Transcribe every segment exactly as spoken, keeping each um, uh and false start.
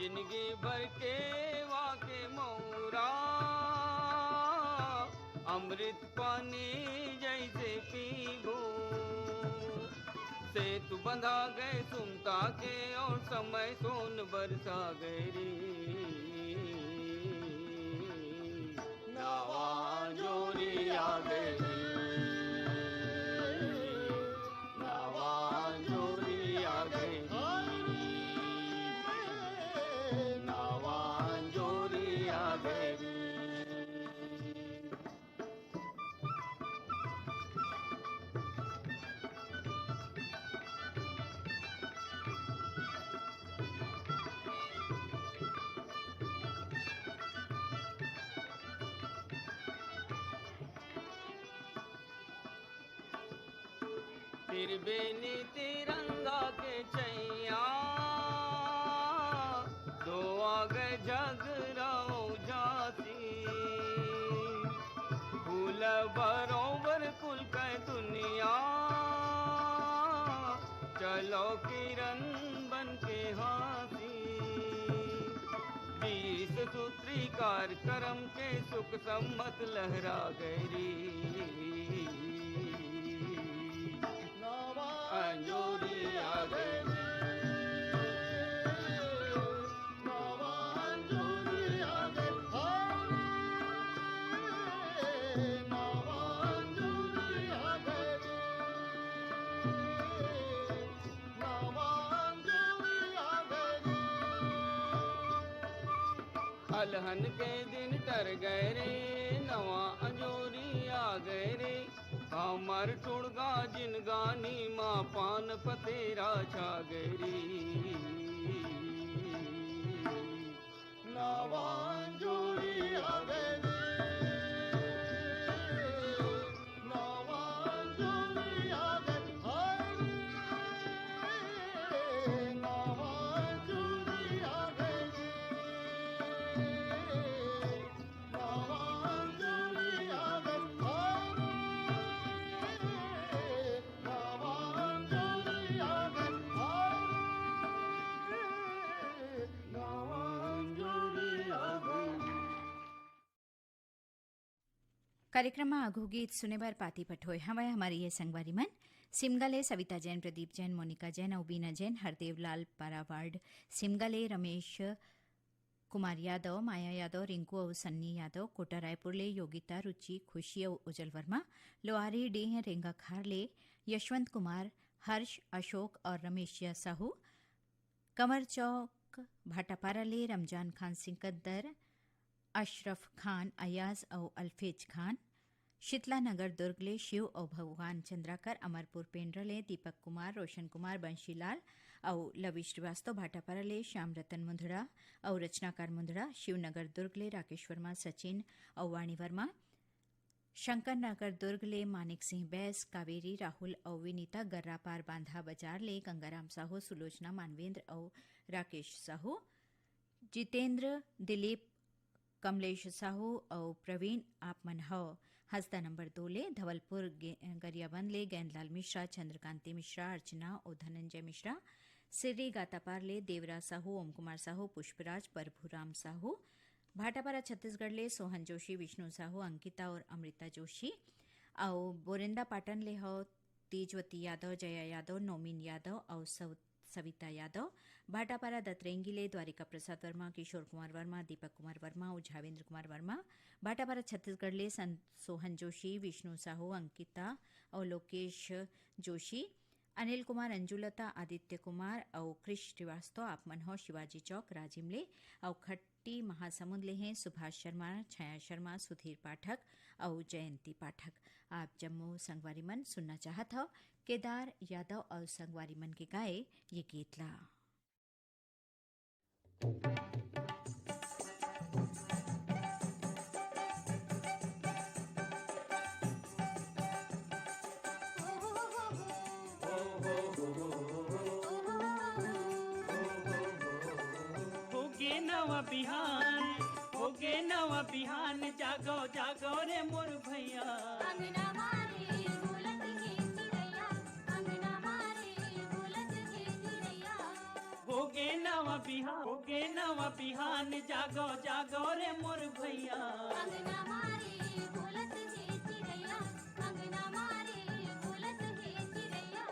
जिंदगी भर के वाके मौरा, अमृत पानी जैसे पीबो। सेतु बंधा गए सुमता के, और समय सोन बरसा गए रे। नवा जोरी आ गई, नवा जोरी आ गई, नवा जोरी आ गई। त्रिबेनी तिरंगा के छैया, धोआ गए झगरा अउ झांसी। फूल बरोबर कुल के दुनिया, चलो किरण बन के हाँसी। बीस सूत्री कार्यक्रम के सुख सम्मत लहरा गए रे। नवा अंजोरी आ गए रे। नवा अंजोरी आ गए। हाय रे, नवा अंजोरी आ गए रे। नवा अंजोरी आ गए रे। अलहन के दिन टर गए रे, नवा अंजोरी आ गए रे। हमर टुड़गा जिनगानी मा पान पतेरा छा गए रे। नवा अंजोरी आ गए रे। नवा अंजोरी आ गए। हाय रे, नवा अंजोरी आ गए रे। नवा अंजोरी आ गए। हाय रे, नवा अंजोरी आ गए। हाय रे, नवा अंजोरी आ गए। कार्यक्रम म आघू गीत सुने बर पाती पठोय हवय हमर ये संगवारी मन। सिमगा ले सविता जैन, प्रदीप जैन, मोनिका जैन अउ बीना जैन, हरदेवलाल पारा वार्ड सिमगा ले रमेश कुमार यादव, माया यादव, रिंकू अउ सन्नी यादव, कोटा रायपुर ले योगिता, रुचि, खुशी अउ उजल वर्मा, लोहारी डीह रेंगाखार ले यशवंत कुमार, हर्ष, अशोक और रमेशिया साहू, कंवर चौक भाटापारा ले रमजान खान सिकंदर, अशरफ खान, अयाज अउ अल्फेज खान, शीतला नगर दुर्ग ले शिव अउ भगवान चंद्राकर, अमरपुर पेंड्रा ले दीपक कुमार, रोशन कुमार, बंशीलाल अउ लवी श्रीवास्तव, भाटापारा ले श्याम रतन मुंदड़ा अउ रचनाकार मुंदड़ा, शिवनगर दुर्ग ले राकेश वर्मा, सचिन अउ वाणी वर्मा, शंकर नगर दुर्ग ले मानिक सिंह बैस, कावेरी, राहुल अउ विनीता, गर्रापार बांधा बाजार ले गंगाराम साहू, सुलोचना, मानवेंद्र अउ राकेश साहू, जितेंद्र, दिलीप, कमलेश साहू अउ प्रवीण, आप मन हव हंसदा नंबर दो ले, धवलपुर गे-, गरियाबंद ले गैंदलाल मिश्रा, चंद्रकांति मिश्रा, अर्चना अउ धनंजय मिश्रा, सिर्री गातापार ले देवरा साहू, ओम कुमार साहू, पुष्पराज, प्रभुराम साहू, भाटापारा छत्तीसगढ़ ले सोहन जोशी, विष्णु साहू, अंकिता और अमृता जोशी, अउ बोरेंदा पाटन ले हव तेजवती यादव, जया यादव, नोमिन यादव अउ सव-, सविता यादव, भाटापारा दतरेंगी ले द्वारिका प्रसाद वर्मा, किशोर कुमार वर्मा, दीपक कुमार वर्मा अउ झावेंद्र कुमार वर्मा, भाटापारा छत्तीसगढ़ ले सं-, सोहन जोशी, विष्णु साहू, अंकिता अउ लोकेश जोशी, अनिल कुमार, अंजुलता, आदित्य कुमार अउ कृष श्रीवास्तव, आप मन हो शिवाजी चौक राजिम ले, अउ खट्टी महासमुंद ले हैं सुभाष शर्मा, छाया शर्मा, सुधीर पाठक अउ जयंती पाठक। आप जम्मो संगवारी मन सुनना चाहत हव केदार यादव अउ संगवारी मन के गाए ये गीत ला। होगे नवा बिहान, होगे नवा बिहान, जागो, जागो रे मोर भैया। अंगना मारे बोलत हे चिड़ैया, अंगना मारे बोलत हे चिड़ैया। होगे नवा बिहान होगे नवा बिहान, जागो जागो रे मोर भैया। अंगना मारे बोलत हे चिड़ैया, अंगना मारे बोलत हे चिड़ैया।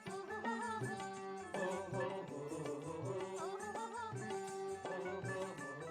ओ हो हो हो। ओ हो हो हो। ओ हो हो हो।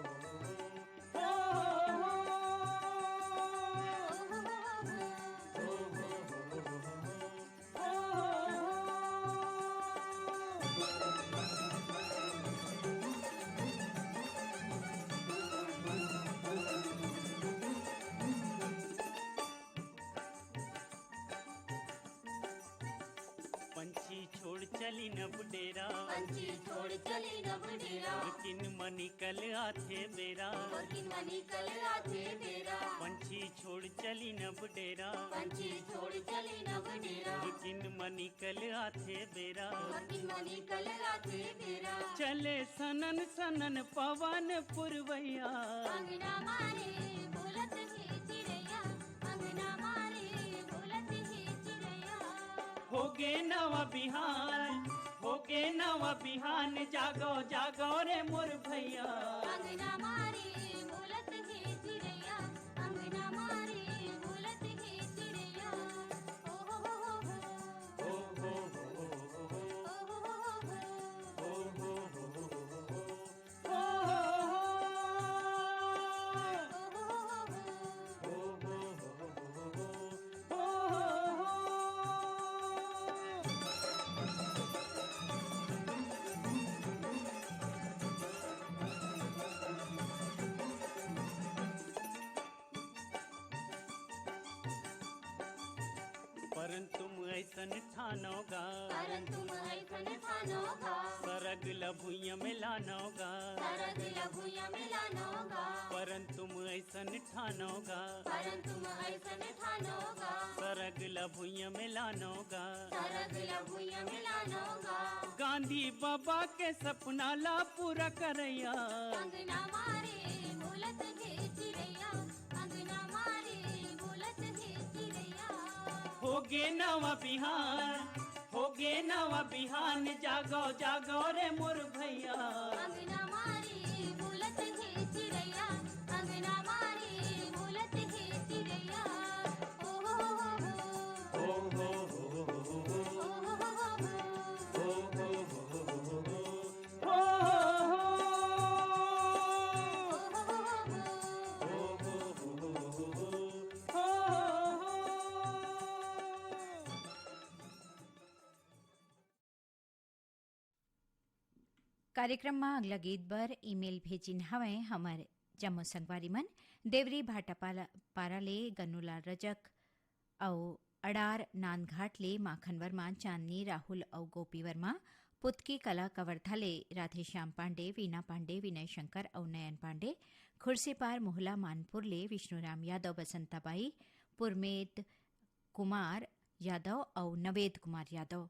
पंछी छोड़ चली नब डेरा, पंछी छोड़ चली नब डेरा। किन मनी कल आथे बेरा, किन मनी कल आथे बेरा। पंछी छोड़ चली नब डेरा, पंछी छोड़ चली नब डेरा। किन मनी कल आथे बेरा, किन मनी कल आथे बेरा। चले सनन सनन पवन पुरवैया। अंगना मारे बोलत हे चिड़ैया, अंगना मारे बोलत हे चिड़ैया। होगे नवा बिहान, होगे नवा बिहान, जागो जागो रे मोर भैया। अंगना मारे बोलत हे चिड़ैया, अंगना मारे बोलत हे चिड़ैया। ओ हो हो हो हो। ओ हो हो हो हो। ओ हो हो हो हो। परंतु तुम ऐसन ठानोगा, परंतु तुम ऐसन ठानोगा। सरग ल भुइयां में लानोगा, सरग ल भुइयां में लानोगा। परंतु तुम ऐसन ठानोगा, परंतु तुम ऐसन ठानोगा। सरग ल भुइयां में लानोगा, सरग ल भुइयां में लानोगा। गांधी बाबा के सपना ला पूरा करैया। अंगना मारे बोलत हे चिड़ैया, अंगना मारे बोलत हे चिड़ैया। होगे नवा बिहान, होगे नवा बिहान, जागो जागो रे मोर भैया। अंगना मारे बोलत हे चिड़ैया, अंगना मारे बोलत हे चिड़ैया। ओ हो हो हो। ओ हो हो हो। ओ हो हो हो। ओ हो हो हो। कार्यक्रम म अगला गीत बर ईमेल भेजिन हवय हमर जम्मो संगवारी मन, देवरी भाटापारा ले गन्नूलाल रजक अउ अडार नांदघाट ले माखन वर्मा, चांदनी, राहुल अउ गोपी वर्मा, पुतकी कला कवर्धा ले राधेश्याम पांडे, वीना पांडे, विनय शंकर अउ नयन पांडे, खुर्सीपार मोहला मानपुर ले विष्णुराम यादव, बसंताबाई, पुरमेद कुमार यादव अउ नवेद कुमार यादव,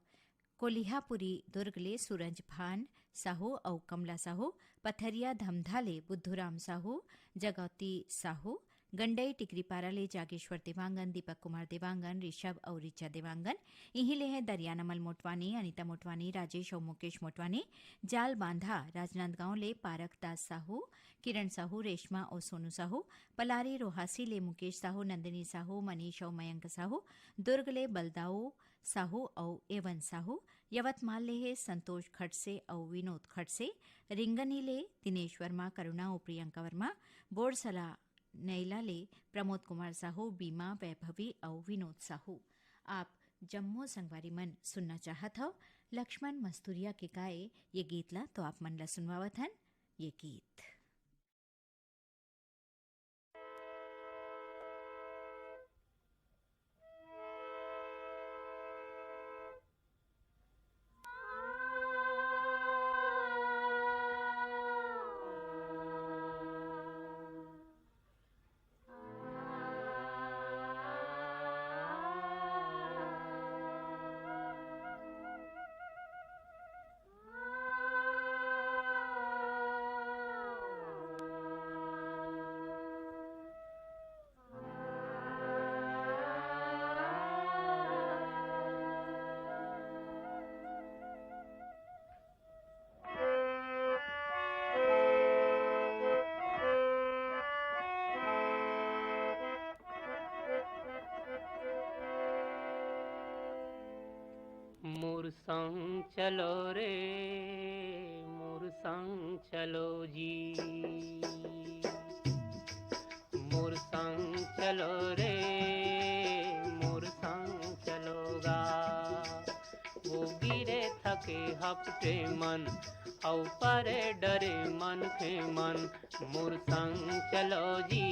कोलिहापुरी दुर्ग ले सूरज भान साहू अउ कमला साहू, पथरिया धमधा ले बुद्धूराम साहू, जगौती साहू, गंडई टिकरीपारा ले जागेश्वर देवांगन, दीपक कुमार देवांगन, ऋषभ अउ ऋचा देवांगन, इही ले हे दरियानमल मोटवानी, अनिता मोटवानी, राजेश अउ मुकेश मोटवानी, जाल बांधा राजनांदगांव ले पारक दास साहू, किरण साहू, रेशमा अउ सोनू साहू, पलारी रोहासी ले मुकेश साहू, नंदिनी साहू, मनीष अउ मयंक साहू, दुर्ग ले बलदाऊ साहू अउ एवन साहू, यवतमाल ले हे संतोष खडसे अउ विनोद खडसे, रिंगनी ले दिनेश वर्मा, करुणा अउ प्रियंका वर्मा, बोरसला नैला ले प्रमोद कुमार साहू, बीमा, वैभवी अउ विनोद साहू। आप जम्मो संगवारी मन सुनना चाहत हव लक्ष्मण मस्तुरिया के गाए ये गीत ला, तो आप मन ला सुनवावत हन ये गीत। मोर संग चलो रे, मोर संग चलो जी। मोर संग चलो रे, मोर संग चलो गा। वो गिरे थके हपटे मन, अउ परे डरे मनखे मन। मोर संग चलो जी,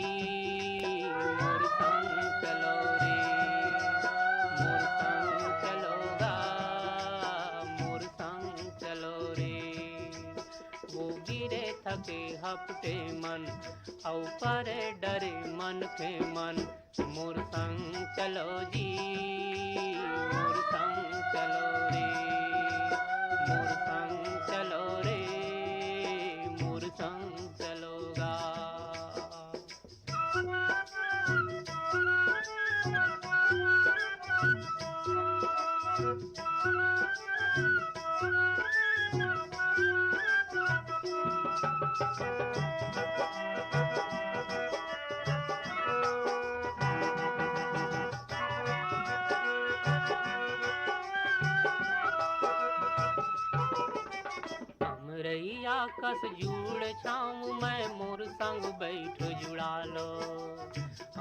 मोर संग चलो रे, मोर संग चलो गा, मोर संग चलो रे। वो गिरे थके हपटे मन, अउ परे डरे मनखे मन। मोर संग चलो जी, मोर संग चलो रे, मोर संग चलो रे, मोर संग चलो गा। अमरैया कस जुड़ छाँव मैं, मोर संग बैठ जुड़ा लो।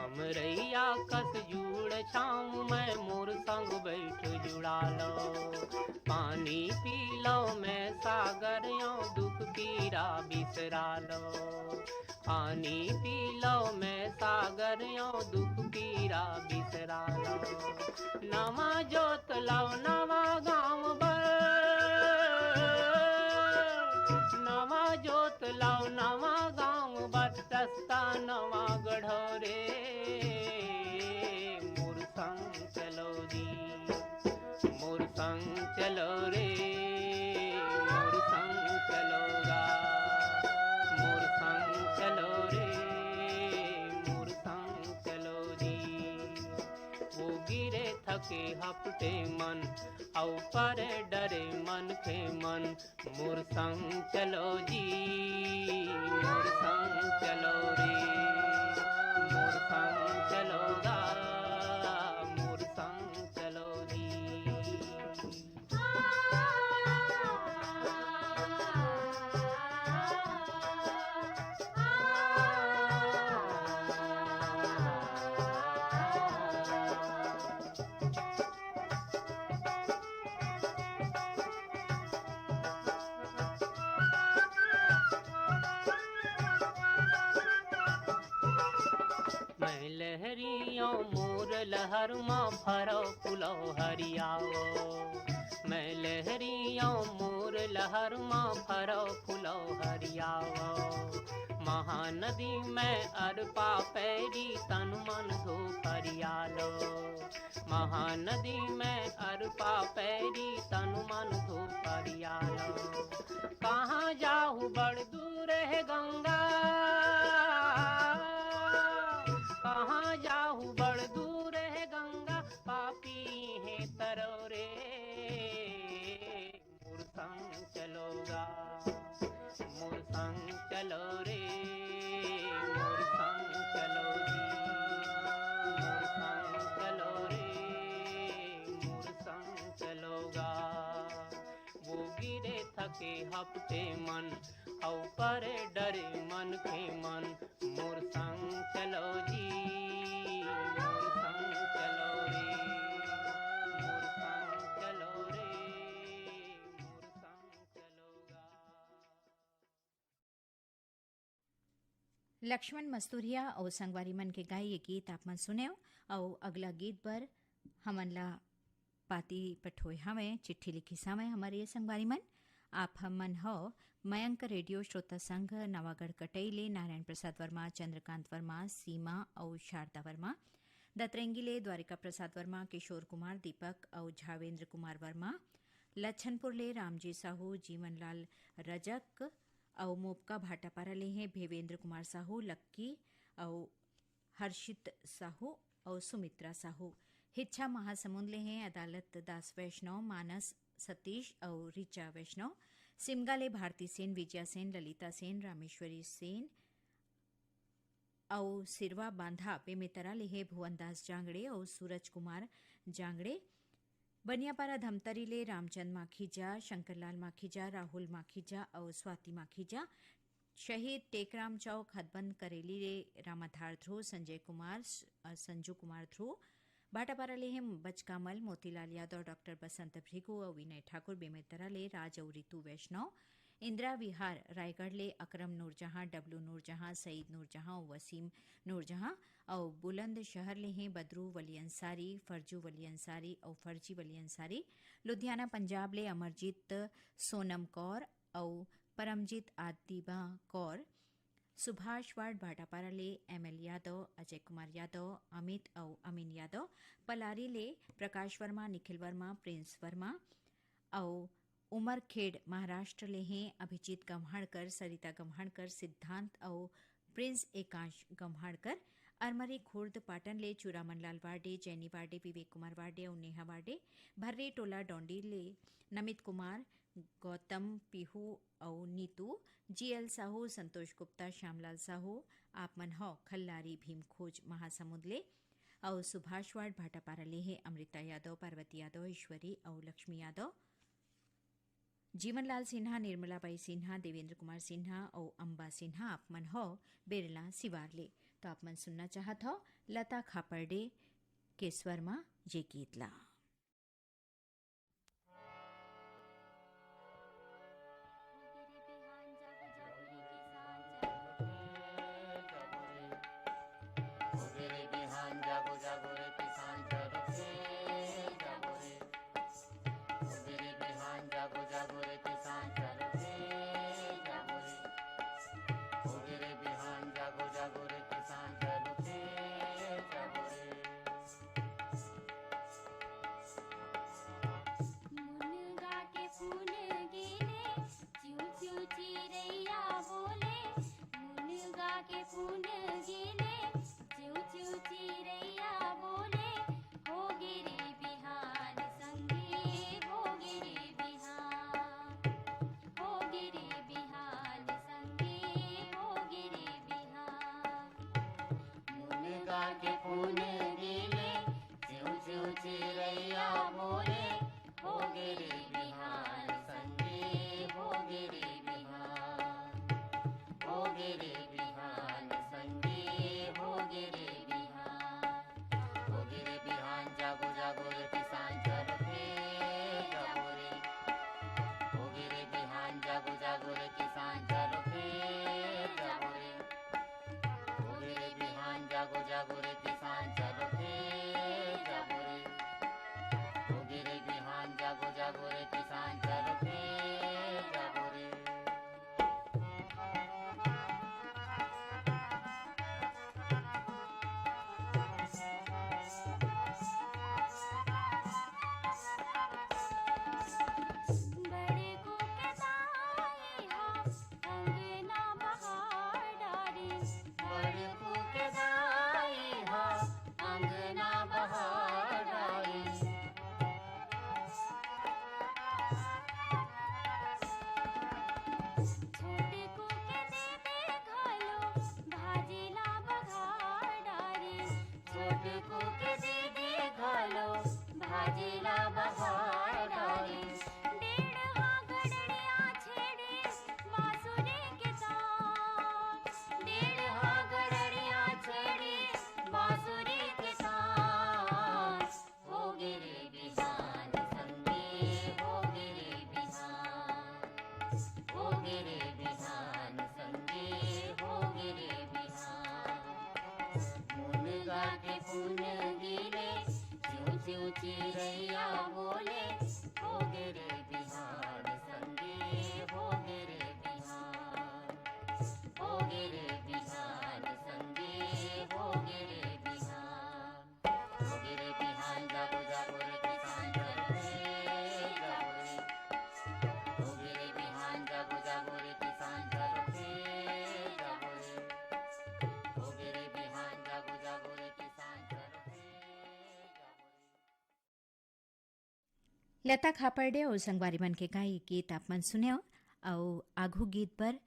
अमरैया कस जुड़ छाँव मैं, मोर संग बैठ जुड़ा लो। पानी पी लो मैं सागर यो, दुख पीरा बिसरा लो। पानी पी लो मैं सागर यो, दुख पीरा बिसरा लो। नवा जोत लाओ नवा गाँव बर, नवा जोत लाओ नवा गाँव बर, रस्ता नवा गढ़ो रे। मोर संग चलो जी, मोर संग चलो रे, मोर संग चलो गा, मोर संग चलो रे, मोर संग चलो जी। वो गिरे थके हपटे मन, अउ परे डरे मनखे मन। मोर संग चलो जी, मोर संग चलो रे, मोर संग चलो गा, मोर संग चलो जी। मैं लहरियों मोर लहर मा फरो फुलो हरियाओ। मैं लहरियों मोर लहर मा फरो फुलो हरियाओ। महानदी मैं अरपा पैरी तन मन धो फरियालो। महानदी मैं अरपा पैरी तन मन धो फरियालो। कहाँ जाहू बड़ दूर है गंगा, कहाँ जाहू बड़ दूर है गंगा, पापी है तरो रे। मोर संग चलो गा, मोर संग चलो रे, मोर संग चलो जी, मोर संग चलो रे, मोर संग चलो गा। वो गिरे थके हपटे मन, अउ परे डरे मनखे मन। मोर संग चलो जी, मोर संग चलो रे, मोर संग चलो रे, मोर संग चलो गा। लक्ष्मण मस्तुरिया अउ संगवारी मन के गाए ये गीत आप मन सुनेव। अउ अगला गीत बर हमन ला पाती पठोय हवय, चिट्ठी लिखिस हवय हमर ये संगवारी मन। आप हमन हव मयंक रेडियो श्रोता संघ नवागढ़ कटई ले नारायण प्रसाद वर्मा, चंद्रकांत वर्मा, सीमा अउ शारदा वर्मा। दतरेंगी ले द्वारिका प्रसाद वर्मा, किशोर कुमार दीपक अउ झावेंद्र कुमार वर्मा। लच्छनपुर ले रामजी साहू, जीवनलाल रजक अउ मोपका भाटापारा ले हे भेवेंद्र कुमार साहू, लक्की अउ हर्षित साहू अउ सुमित्रा साहू। हिच्छा महासमुंद ले हे अदालत दास वैष्णव, मानस सतीश अउ रिचा वैष्णव। सिमगा ले भारती सेन, विजया सेन, ललिता सेन, रामेश्वरी सेन अउ सिरवा बांधा पेमेतरा ले हे भुवनदास जांगड़े अउ सूरज कुमार जांगड़े। बनियापारा धमतरी ले रामचंद माखीजा, शंकरलाल माखीजा, राहुल माखीजा अउ स्वाति माखीजा। शहीद टेकराम चौक हदबंद करेली ले रामाधार ध्रुव, संजय कुमार, स-, अ, संजू कुमार ध्रुव। भाटापारा ले हे बचकामल, मोतीलाल यादव, डॉक्टर बसंत भृगु अउ विनय ठाकुर। बेमेतरा ले राज अउ रितु वैष्णव। इंदिरा विहार रायगढ़ ले अकरम नूरजहां, डब्लू नूरजहां, सईद नूरजहां अउ वसीम नूरजहां। अउ बुलंदशहर ले हे बदरू वली अंसारी, फरजू वली अंसारी अउ फर्जी वली अंसारी। लुधियाना पंजाब ले अमरजीत सोनम कौर अउ परमजीत आदिबा कौर। सुभाष वार्ड भाटापारा ले एम एल यादव, अजय कुमार यादव, अमित अउ अमीन यादव। पलारी ले प्रकाश वर्मा, निखिल वर्मा, प्रिंस वर्मा अउ उमरखेड़ महाराष्ट्र ले हे अभिजीत गम्हाड़कर, सरिता गम्हाड़कर, सिद्धांत अउ प्रिंस एकांश गम्हाड़कर। अरमरी खुर्द पाटन ले चूरामन लाल वार्डे, जैनी वार्डे, विवेक कुमार वार्डे अउ नेहा वार्डे। भर्री टोला डोंडी ले नमित कुमार, गौतम, पीहू अउ नीतू, जी एल साहू, संतोष गुप्ता, श्यामलाल साहू। आप मन हव खल्लारी भीम खोज महासमुंद ले। अउ सुभाष वार्ड भाटापारा ले हे अमृता यादव, पार्वती यादव, ईश्वरी अउ लक्ष्मी यादव। जीवनलाल सिन्हा, निर्मला बाई सिन्हा, देवेंद्र कुमार सिन्हा अउ अम्बा सिन्हा, आप मन हव बेरला सिवार ले। तो आप मन सुनना चाहत हव लता खापर्डे के स्वर म ये गीत ला। मुनगा के फूल गिले, चिऊ चिऊ चिरैया बोले। मुनगा के फूल गिले, चिऊ चिऊ चिरैया बोले। हो गे रे बिहान संगी, हो गे रे बिहान, हो गे रे बिहान संगी, हो गे रे बिहान। मुनगा के फूल गिले, चिऊ चिऊ चिरैया बोले। हो गे रे बिहान संगी, हो गे रे बिहान, हो गे रे बिहान संगी, हो गे रे बिहान। हो गे रे बिहान, जागो जागो रे किसान, चलो रे जागो रे। हो गे रे बिहान, जागो जागो रे किसान, चलो रे जागो रे। हो गे रे बिहान, जागो जागो रे किसान, चलो रे जागो रे। हो गे रे बिहान, जागो जागो रे किसान, चलो रे जागो रे। बड़े को के दाई हा अंगना बहार डारी। बड़े को के दाई हा अंगना बहार डारी। छोटे को के दे दे घलो भाजी ला बघार डारी। छोटे को के दे दे घलो भाजी ला बघार डारी। डेढ़ हा गड़ड़िया छेड़े बांसुरी के तार। डेढ़ हा गड़ड़िया छेड़े बांसुरी के तार। हो गे रे बिहान संगी, हो गे रे बिहान, हो गे रे बिहान संगी, हो गे रे बिहान। मुनगा के फूल गिले, चिऊ चिऊ चिरैया बोले। हो गे रे बिहान संगी, हो गे रे बिहान, हो गे रे बिहान संगी, हो गे रे बिहान। हो गे रे बिहान, जागो जागो रे किसान, चलो रे जागो रे। हो गे रे बिहान, जागो जागो रे किसान, चलो रे जागो रे। हो गे रे बिहान, जागो जागो रे किसान, चलो रे जागो रे। लता खापर्डे अउ संगवारी मन के गाए गीत आप मन सुनेव। अउ आघू गीत बर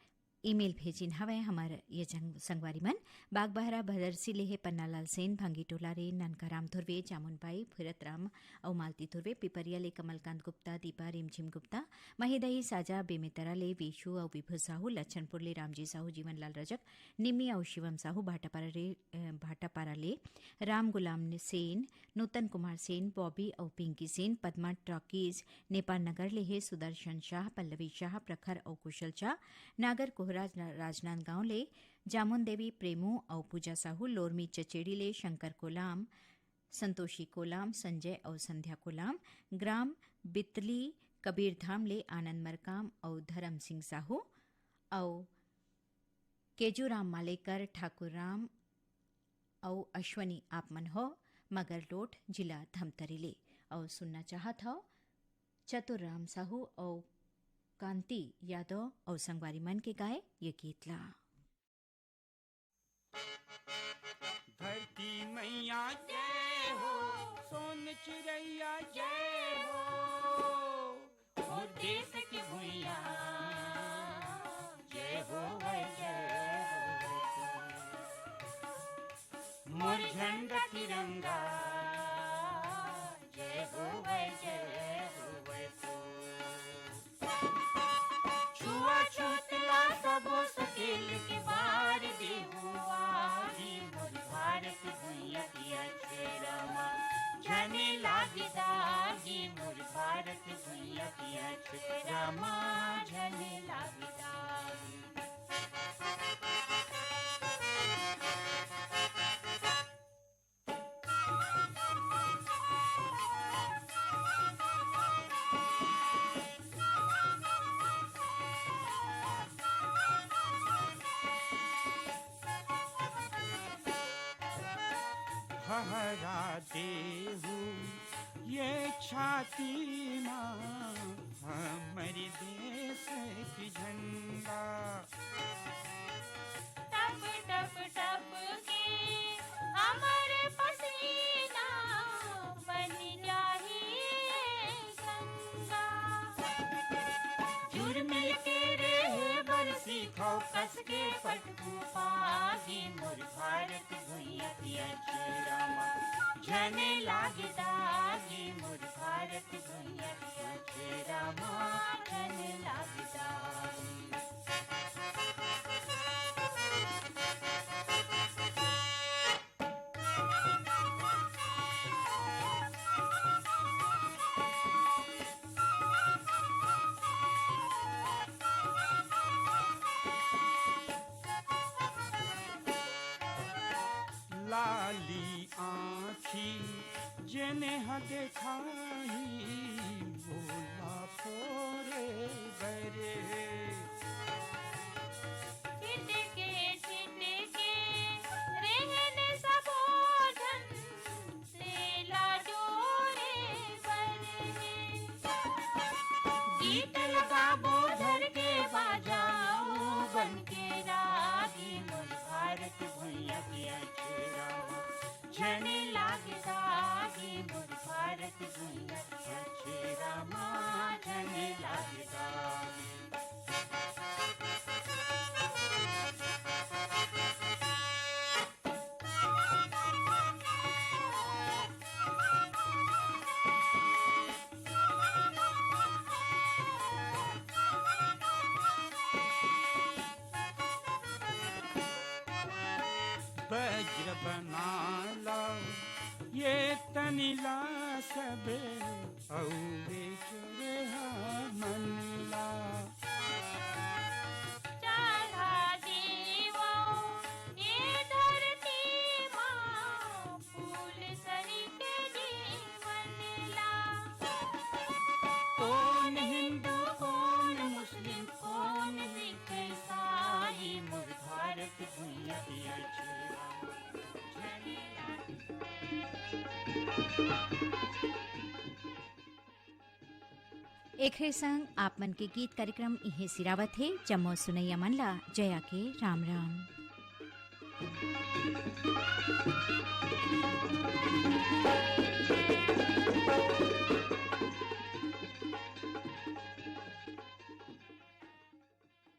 ईमेल भेजिन हवय हमर ये जंग-, संगवारी मन। बागबहरा भदरसी ले हे पन्नालाल सेन, भांगी टोला ले ननकाराम धुर्वे, जामुन बाई, भूरत राम अउ मालती धुर्वे, पिपरिया ले कमलकांत गुप्ता, दीपा रिमझिम गुप्ता, महिदई साजा बेमेतरा ले विशु अउ विभू साहू, लक्षनपुर ले रामजी साहू, जीवनलाल रजक, निम्मी अउ शिवम साहू, भाटापारा ले, अ, भाटापारा ले राम गुलाम सेन, नूतन कुमार सेन, बॉबी अउ पिंकी सेन, पद्मा टॉकीज, नेपाल नगर ले हे सुदर्शन शाह, पल्लवी शाह, प्रखर अउ कुशल शाह, नागर कोहरा राजनांदगांव ले जामुन देवी प्रेमू अउ पूजा साहू, लोरमी चचेड़ी ले शंकर कोलाम, संतोषी कोलाम, संजय अउ संध्या कोलाम, ग्राम बितली कबीरधाम ले आनंद मरकाम अउ धर्म सिंह साहू अउ केजूराम मालेकर, ठाकुर राम अउ अश्वनी आप मन हो, मगरलोट, जिला धमतरी ले। अउ सुनना चाहत हव चतुर राम साहू अउ कांति यादव अउ संगवारी मन के गाए ये गीत ला। धरती मैया जय हो, सोन चिड़ैया जय हो, मोर देश की भुइया जय हो, वै जय हो, मोर झंडा तिरंगा जय हो, वै जय हो, वै। छुआछूत ला सबो सकेल के बार देहू आगी, मोर भारत भुइया के अछेरा मा झने लागे दागी, मोर भारत भुइया के अछेरा मा झने लागे दागी। फहरा देहू ये छाती मा हमर देश के झंडा। टप टप टप के हमर पसीना बन जाही गंगा। जुरमिल के रेहे बर सीखव, कस के पटकू पागी, मोर भारत भुइया के अछेरा मा झने लागे दागी, मोर भारत भुइया के अछेरा मा झने लागे दागी। लाली आँखी जेने ह देखाही, ओला फोरे बर हे। छिटके छिटके रेहेन सबो झन, तेला डोरे बर हे। गीत लगाबो धर के बाजा, ओ बन के रागी, मोर भारत भुइया के अछेरा मा झने लागे दागी, मोर भारत भुइया के अछेरा मा झने लागे दागी। वज्र बना ला ये तन ला सब, अउ वे चुरहा मन ला। चढ़ा देवो ये धरती मा फूल सरिके जीवन ला। कोन हिंदू, कोन मुस्लिम, कोन सिख, ईसाई, मोर भारत भुइया के अछेरा। एखरे संग आप मन के गीत कार्यक्रम इहें सिरावत हे। जम्मो सुनैया मन ला जया के राम राम।